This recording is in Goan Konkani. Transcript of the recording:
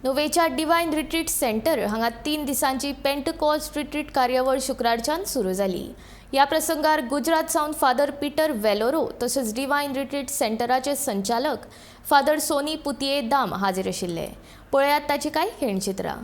नुवेच्या डिवायन रिट्रीट सेंटर हांगा 3 दिसांची पेंटकॉस्ट रिट्रीट कार्यावळ शुक्रारच्यान सुरू जाली. ह्या प्रसंगार गुजरात सावन फादर पीटर वेलोरो तशेंच डिवायन रिट्रीट सेंटराचे संचालक फादर सोनी पुतिये दाम हाजीर आशिल्ले. पळयात ताची कांय हेणचित्रां.